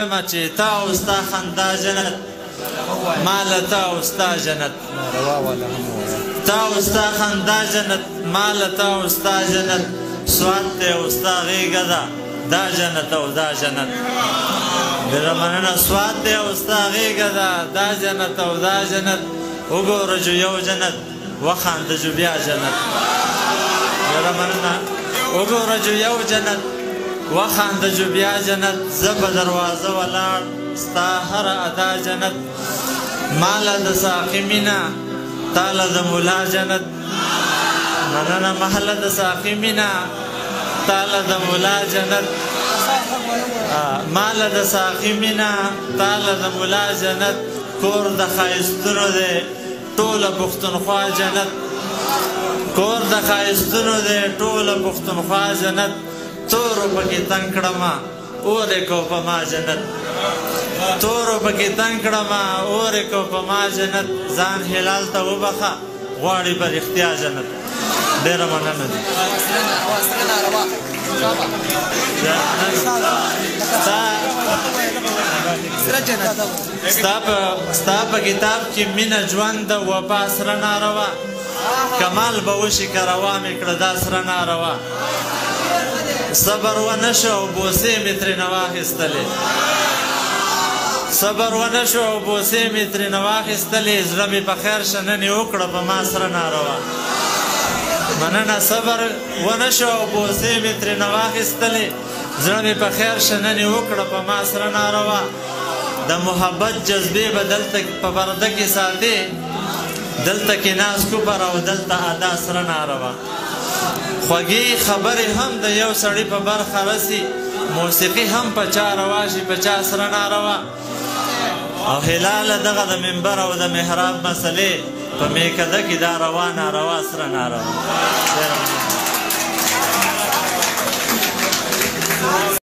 ما چې تا او ستا خندا جنت، ما له تا او ستا جنت، تا او ستا خندا جنت، ما له تا او ستا جنت، سوات دی او ستا غېږه ده، دا جنت او دا جنت. ډېره مننه. سوات دی او ستا غېږه ده، دا جنت او دا جنت. وګوره جو یو جنت، وخانده جو بیا جنت. ډېره مننه. وګوره جو یو جنت، وخانده جو بیا جنت. زه په دروازه ولاړ، ستا هره ادا جنت. ماله د ساقي مینه، تاله د مولا جنت. مننه. مهله د ساقي مینه، تاله د مولا جنت. ماله د ساقي مینه، تاله د مولا جنت. کور د ښایستونو دی، ټوله پښتونخوا جنت. کور د ښایستونو دی، ټوله پښتونخوا جنت. تورو پکې تنګ کړمه، اور یې کو په ما جنت. تورو پکې تنګ کړمه، اور یې کو په ما جنت. ځان هلال ته وبخه، غواړي په رښتیا جنت. ډېره مننه دي. ستا په کتاب کې مینه، ژوند، وفا سره ناروا. کمال به وشي که روا مې کړه دا سره ناروا. صبر ونه شو او بوسې مې ترېنه واخیستلې. صبر ونه شو او بوسې مې ترېنه واخیستلې. زړه مې په خیر شننې وکړه په ما سره ناروا. مننه. صبر ونه شو او بوسې مې ترېنه واخیستلې. زړه مې په خیر شننې وکړه په ما سره ناروا. د محبت جذبې به دلته په پرده کې ساتې، دلته کې ناز کفر او دلته ادا سره ناروا. خوږې خبرې هم د یو سړي په برخه رسي، موسیقي هم په چا روا شي په چا سره ناروا. او هلاله دغه د منبر او د محراب مسلې په میکده کې دا روا ناروا سره ناروا.